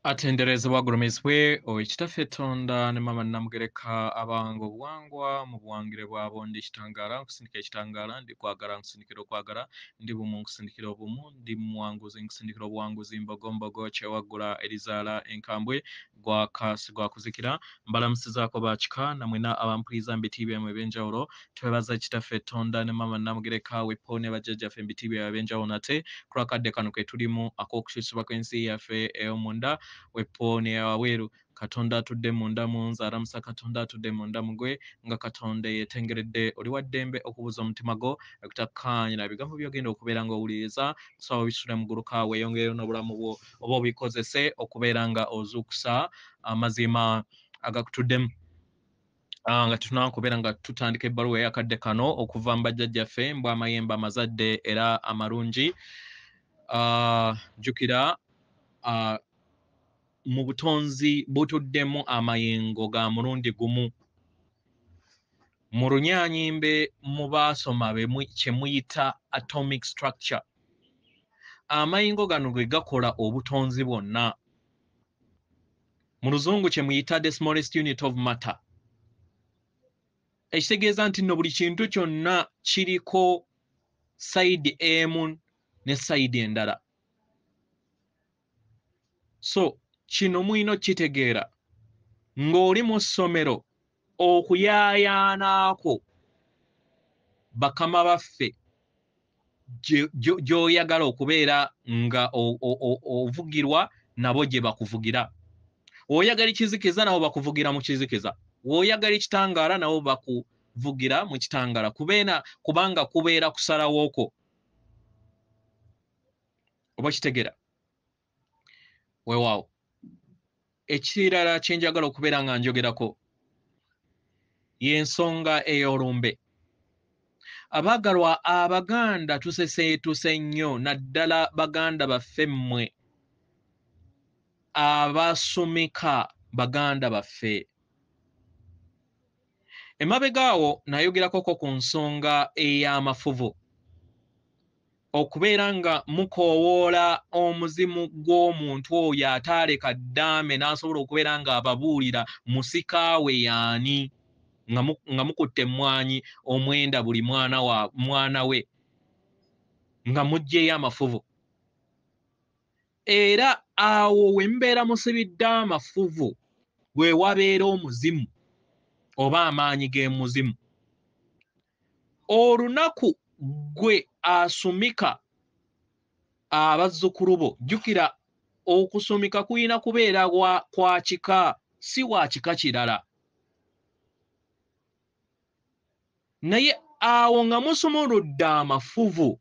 Atenderezebwa agulumizibwe oyo Kitaffe Tonda ne Maama Nnamugereka abanga obuwangwa mu buwangire bwabo. Ndi kitangaala nkusindika ekitangaala, ndi kwagala nkusindikira okwagala, ndi bumu nkusindikira obumu, ndi muwanguzi nkusindikira obuwanguzi, mbogombogo kyewaggula erizaala enkambwe, gwaka si gwa kuzikira. Mbalamusizaako bakika namwena abampuliriza mu biti byammwe eby'enjawulo. Twebaza Kitaffe Tonda ne Maama Nnamugereka wepo ne bajjajjaffe mu biti byabwe eby'enjawulo nate ku lw'akadde kano ke tulimu ak'okukyusibwa kw'ensi yaffe ey'omunda wepo ne wabweru. Katonda atudde munda mu nze alamusa Katonda atudde munda mu gwe, nga Katonda yeetengeredde. Oli wa ddembe okubuuza omutima gwo okutakkaanya na bigambo by'ogenda okubeera ng'owuliriza. Kusaba obisule mu guluka weeyongereyo n'obulamu bwo oba obikozese okubeera nga ozuukusa amazima agakutuddemu. Nga tunaba kubeera nga tutandika ebbaluwa ey'akadde kano okuva mu bajjajjaffe mbw amayembe amazadde era amalungi. Jjukira mu butonzi butuddemu amayengo ga mulundi gumu. Mu Runyaanyimbe mu baasoma kye muyita atomic structure. Amayengo gano ge gakola obutonzi bwonna. Mu Luzungu kye muyita the smallest unit of matter. Ekitegeeza nti nno buli kintu kyonna kiriko sayidi emu ne sayidi endala. So kino mulina okukitegeera ng'oli mu ssomero okuyaayaanaako bakama baffe gy'oyagala okubeera nga ovugirwa nabo gye bakuvugira. Oyagala ekizikiza nabo bakuvugira mu kizikiza, oyagala ekitangaala nabo bakuvugira mu kitangaala, kubanga kubeera kusalawo okwo. Oba kitegeera? Weewaawo. Ekirala kye njagala okubeera nga njogerako y'ensonga ey'olumbe. Abaagalwa Abaganda tuseseetuse nnyo, naddala baganda baffe mmwe abasumika baganda baffe. Emabega awo nayogerakoko ku nsonga ey'amafuvu, okubeera nga mukoowoola omuzimu gw'omuntu oyo ataaleka ddaame n'asobola okubeera ng'ababuulira musika we y'ani, nga mukutte emmwanyi omwenda buli mwana we, nga muggyeyo amafuvu. Era awo we mubeera musibidde amafuvu we wabeera omuzimu oba amaanyi g'emuzimu. Olunaku gwe asumika abazzukulu bo, jjukira okusumika kuyina kubeera kwa kika, si wa kika kirala. Naye awo nga musumuludde amafuvu,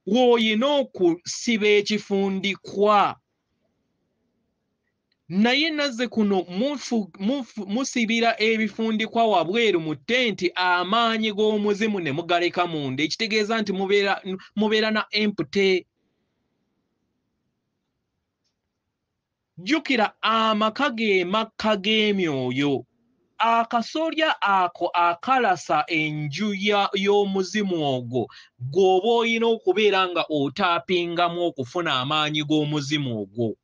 w'oyina okusiba ekifundikwa. Naye nazze kuno musibira ebifundikwa wabweru mu tenti, amaanyi g'omuzimu ne mugaleka munda, ekitegeeza nti mubeera na empty. Jjukira amaka ge makka g'emyoyo. Akasolya ako akalasa enju y'omuzimu ogwo gw'oba oyina okubeera nga otaapingamu okufuna amaanyi g'omuzimu ogwo.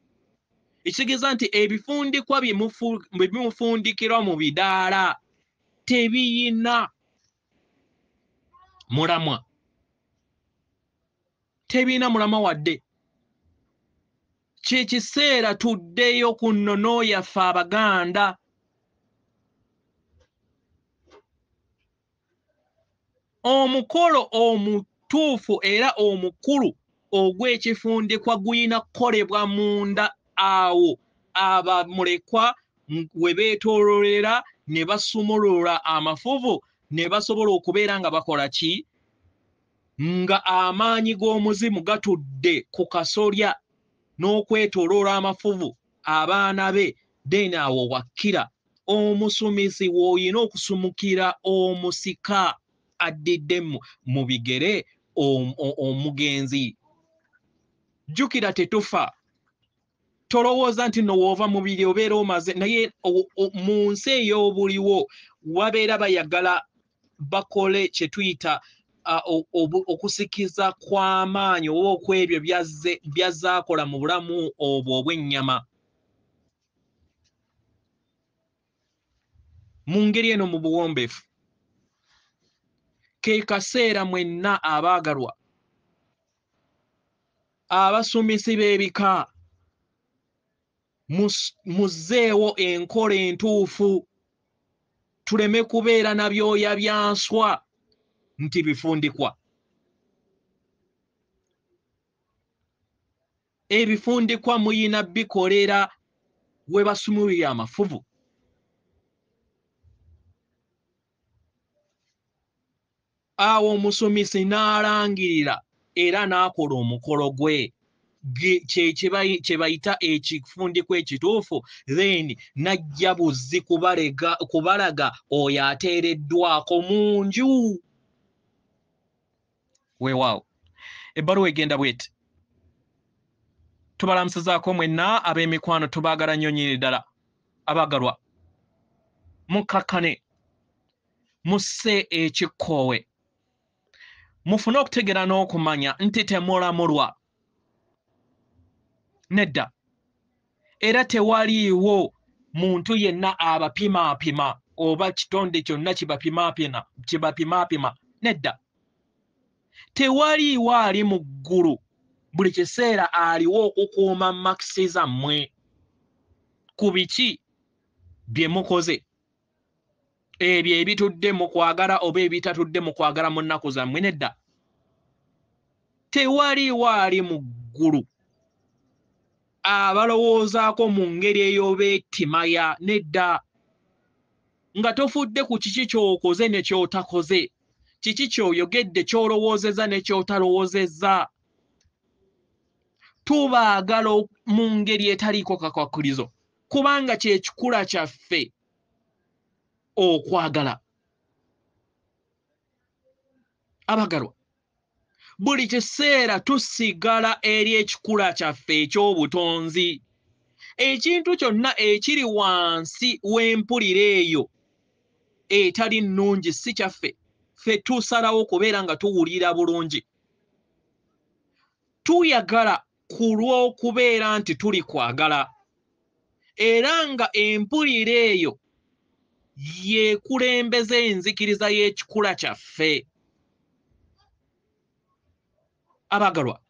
Ekitegeeza nti ebifundikwa bye bimufundikirwa mu bidaala tebiyina mulamwa, tebiyina mulamwa wadde. Kye kiseera tuddeyo ku nnono yaffe Abaganda. Omukolo omutuufu era omukulu ogw'ekifundikwa guyina kukolebwa munda awo abamulekwa we beetooloolera ne basumulula amafuvu ne basobola okubeera nga bakola ki? Nga amaanyi g'omuzimu gatudde ku kasolya n'okwetooloola amafuvu abaana be, then awo wakkira omusumisi w'oyina okusumukira omusika addidde mu bigere omugenzi. Jjukira tetufa. Tolowooza nti nno w'ova mubiri obeera omaze, naye mu nsi ey'obuliwo wabeera bayagala bakole kye tuyita okusikiza kw'amaanyi oba okw'ebyo byazze akola mu bulamu obwo obw'ennyama. Mu ngeri eno mu buwombeefu, ke kaseera mwenna abaagalwa abasumisi b'ebika muzzeewo enkola entuufu, tuleme kubeera na byoya bya nswa nti bifundikwa. Ebifundikwa muyina bikolera we basumulira amafuvu. Awo omusumisi n'alangirira era n'akola omukolo gwe kye bayita ekifundikwa ekituufu, then n'ajja buzzi kubalaga oyo ateereddwako mu nju. Weewaawo ebbaluwa egenda bw'eti: tubalamusizaako mwenna ab'emikwano, tubaagala nnyo nnyini ddala. Abaagalwa, mukkakkane, musse ekikkoowe, mufune okutegeera n'okumanya nti temulamulwa nedda, era tewaliiwo muntu yenna abapimaapima oba kitonde kyonna kibapimaapima nedda. Tewaliiwo ali mu ggulu buli kiseera aliwo okukuuma makisi zammwe ku biki bye mukoze, ebyo ebitudde mu kwagala oba ebitatudde mu kwagala mu nnaku zammwe nedda. Tewaliiwo ali mu ggulu abalowoozaako mu ngeri ey'obeettimaya nedda, nga tofudde ku kiki ky'okoze ne ky'otakoze, kiki ky'oyogedde ky'olowoozezza ne ky'otalowoozezza. Tubaagala mu ngeri etaliiko kakwakulizo, kubanga kye kikula kyaffe okwagala. Abagalwa, buli kiseera tusigala eri ekikula kyaffe eky'obutonzi. Ekintu kyonna ekiri wansi w'empulira eyo etali nnungi si kyaffe. Ffe tusalawo okubeera nga tuwulira bulungi. Tuyagala ku lw'okubeera nti tuli kwagala, era nga empulira eyo yeekulembeza enzikiriza y'ekikula kyaffe. Abagalwa,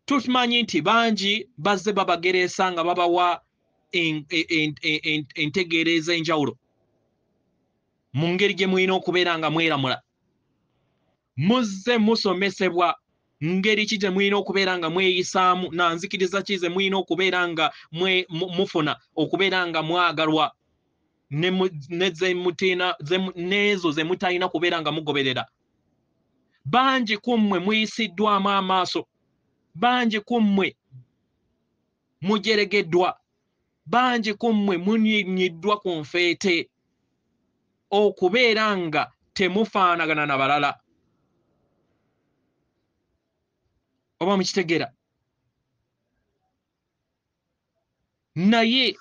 tukimanyi nti bangi bazze babagereesa nga babawa entegeera ez'enjawulo mu ngeri gye mulina okubeera nga mweramula. Muzze musomesebwa ngeri ki gye mulina okubeera nga mweyisaamu, na nzikiriza ki ze mulina okubeera nga mufuna okubeera nga mwagalwa, n'ezo ze mutalina kubeera nga mugoberera. Bangi ku mmwe muyisiddwamu amaaso, bangi ku mmwe mujeregeddwa, bangi ku mmwe munyinyiddwa ku nfeete okubeera nga temufaanagana na balala. Oba mukitegeera? Naye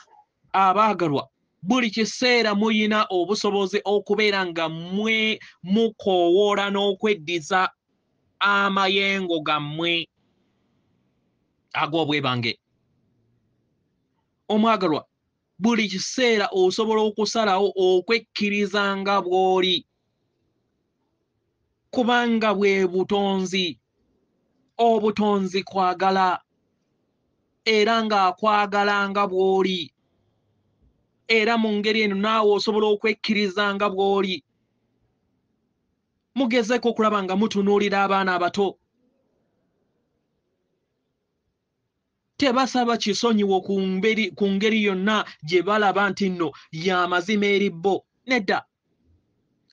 abaagalwa, buli kiseera muyina obusobozi okubeera nga mwe mukoowoola n'okweddiza amayengo gammwe ag'obwebange. Omwagalwa, buli kiseera osobola okusalawo okwekkiriza nga bw'oli, kubanga bwe butonzi. Obutonzi kwagala, era ng'akwagala nga bw'oli, era mu ngeri eno naawe osobola okwekkiriza nga bw'oli. Mugezeeko okulaba nga mutunuulira abaana abato. Tebasaba kisonyiwo ku ngeri yonna gye balaba nti nno y'amazima eri bo nedda,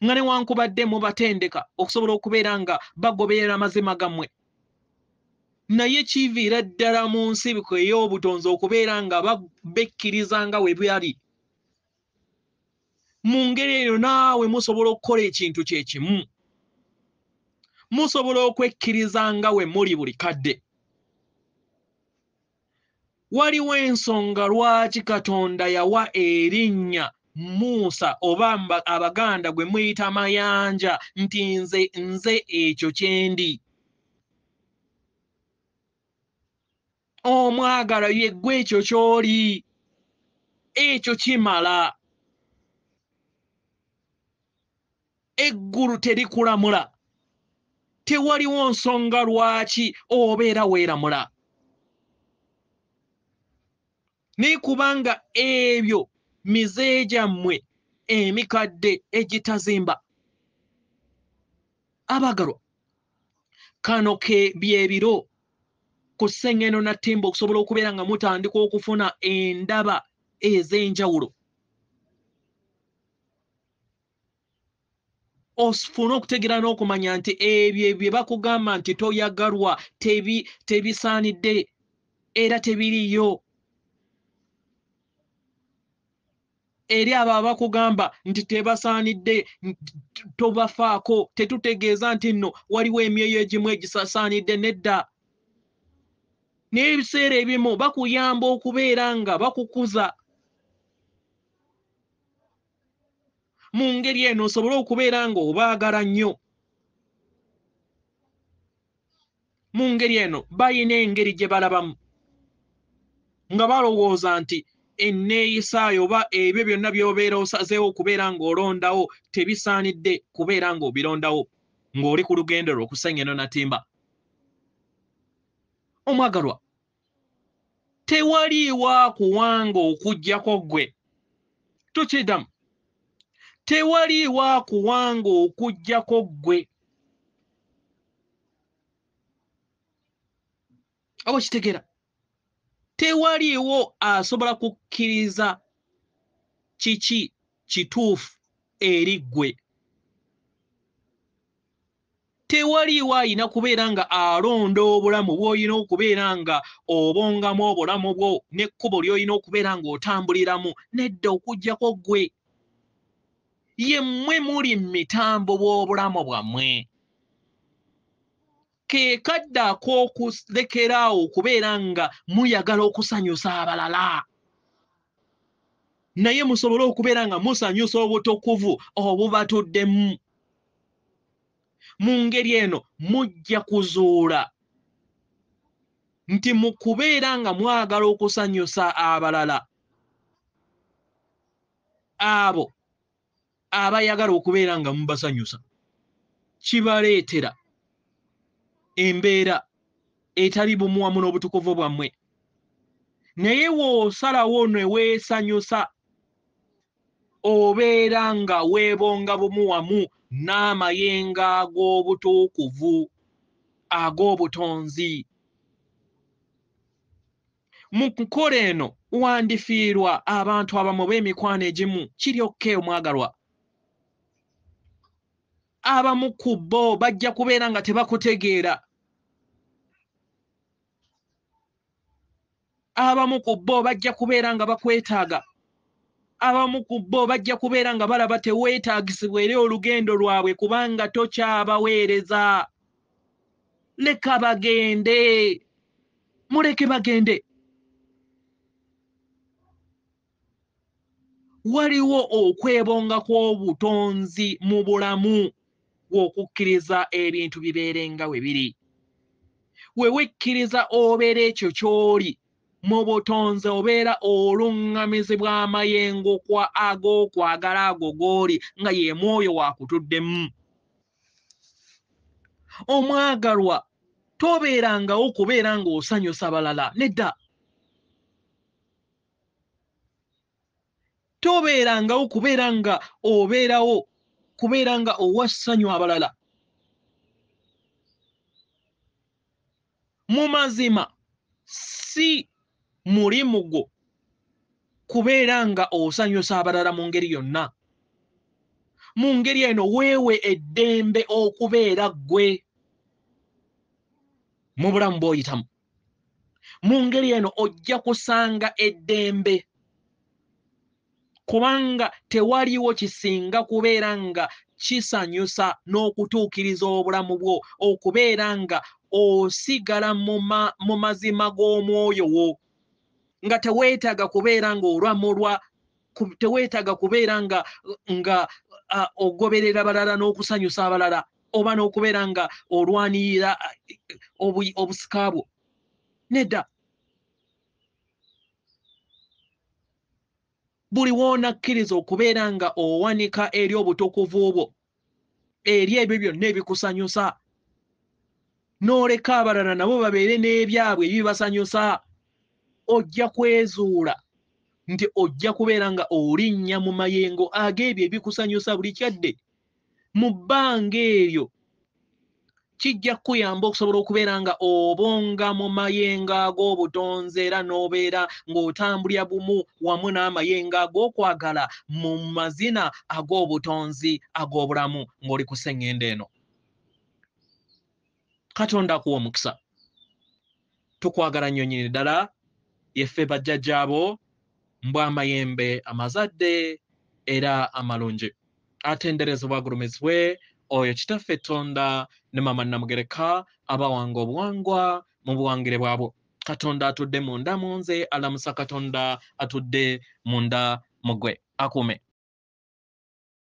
nga newankubadde mubatendeka okusobola okubeera nga bagoberera amazima gammwe, naye kiviira ddala mu nsibiko ey'obutonzi okubeera nga bekkiriza nga we bali. Mu ngeri eyo naawe musobola okukola ekintu kye kimu, musobola okwekkiriza nga we muli buli kadde. Waliwo ensonga lwaki Katonda yawa erinnya Musa oba Abaganda gwe muyita Mayanja nti nze ekyo kyendi. Omwagalwa ye ggwe ekyo ky'oli, ekyo kimala. Eggulu terikulamula, tewaliwo nsonga lwaki obeera weeramula. Naye kubanga ebyo mize gyammwe emikadde egitazimba. Abagalwa, kano ke byebiro ku Ssengendo na Ttimba okusobola okubeera nga mutandika okufuna endaba ez'enjawulo. Ofune okutegeera n'okumanya nti ebyo bye bakugamba nti toyagalwa tebisaanidde era tebiriyo. Eri abo abakugamba nti tebasaanidde tobafaako, tetutegeeza nti nno waliwo emyoyo egimu egisasaanidde, nedda. N'ebiseera ebimu bakuyamba okubeera nga bakukuza mu ngeri eno osobole okubeera nga obaagala nnyo. Mu ngeri eno bayina engeri gye balabamu nga balowooza nti enneeyisaayo oba ebyo byonna by'obeera osazeewo okubeera ng'olondawo tebisaanidde kubeera ng'obirondawo ng'oli ku lugendo lwo ku Ssengendo na Ttimba. Omwagalwa, tewaliiwo akuwanga okuggyako ggwe. Tukiddamu, tewaliiwo akuwanga okuggyako ggwe. Oba kitegeera, tewaliiwo asobola kukkiriza kiki kituufu eri ggwe. Tewaliiwo ayina kubeera nga alonda obulamu bw'olina okubeera nga obongamu obulamu bwo n'ekkubo ly'olina okubeera ng'otambuliramu, nedda okuggyako ggwe. Ye mmwe muli mitambo bw'obulamu bwammwe. Ke kadde ak'okulekeraawo okubeera nga muyagala okusanyusa abalala, naye musobole okubeera nga musanyusa obutukuvu obubatuddemu. Mu ngeri eno mujja kuzuula nti mu kubeera nga mwagala okusanyusa abalala, abo abayagala okubeera nga mubasanyusa kibaleetera embeera etali bumu wamu n'obutukuvu bwammwe. Naye w'osalawo ne weesanyusa, obeera nga weebonga bumu wamu n'amayengo ag'obutuukuvu ag'obutonzi. Mu nkola eno wandifiirwa abantu abamu b'emikwano egimu, kiri okke omwagalwa. Abamu ku bo bajja kubeera nga tebakutegeera. Abamu ku bo bajja kubeera nga bakwetaaga. Abamu ku bo bajja kubeera nga balaba teweetaagisibwa eri olugendo lwabwe kubanga tokyabaweereza. Leka bagende, muleke bagende. Waliwo okwebonga kw'obutonzi mu bulamu bw'okukkiriza ebintu bibeere nga we biri. We wekkiriza obeera ekyo ky'oli mu butonzi, obeera oluŋŋamizibwa amayengo kwa ag'okwagala ago g'oli nga ye mwoyo wakutuddemu. Omwagalwa, tobeerangawo kubeera ng'osanyusa balala, nedda. Tobeerangawo kubeera nga obeerawo kubeera nga owa ssanyu abalala. Mu mazima si mulimu gwo kubeera nga osanyusa abalala mu ngeri yonna. Mu ngeri eno weewe eddembe okubeera ggwe mu bulamu bw'oyitamu. Mu ngeri eno ojja kusanga eddembe, kubanga tewaliwo kisinga kubeera nga kisanyusa n'okutuukiriza obulamu bwo okubeera nga osigala mu mazima g'omwoyo wo, nga teweetaaga kubeera ng'olwamulwa Teweetaaga kubeera nga ogoberera balala n'okusanyusa abalala, oba n'okubeera nga olwanirira obusika bwo. Nedda. Buli w'onakkiriza okubeera nga owanika eri obutukuvu bwo, eri ebyo byonna ebikusanyusa, n'oleka abalala nabo babeere n'ebyabwe ebibasanyusa, ojja kwezuula nti ojja kubeera nga olinnya mu mayengo ag'ebyo ebikusanyusa buli kyadde. Mu bbanga eryo kijja kukuyamba okusobola okubeera nga obonga mu mayengo ag'obutonzi, era n'obeera ng'otambulira bumu wamu n'amayengo ag'okwagala mu mazina ag'obutonzi ag'obulamu ng'oli ku sseŋŋendo eno. Katonda akuwa omukisa. Tukwagala nnyo nnyini ddala, yeffe bajjajjaabo mbw'amayembe amazadde era amalungi. Atenderezebwa agulumizibwe oyo Kitaffe Tonda ne Mama Namugereka abawanga obuwangwa mu buwangire bwabwo. Katonda atudde munda mu nze alamusa Katonda atudde munda mu ggwe. Akuume.